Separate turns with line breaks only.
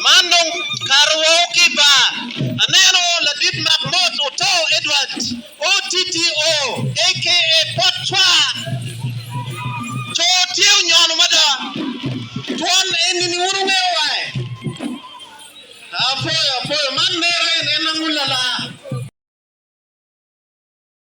Man dong kare woko ki i bar, aneno ladit mak mot oto Edward OTTO aka Pot Cwar co tye onyono mada twon eni ni wun wungeyo wae. Apwoyo apwoyo man mere en en angula laa.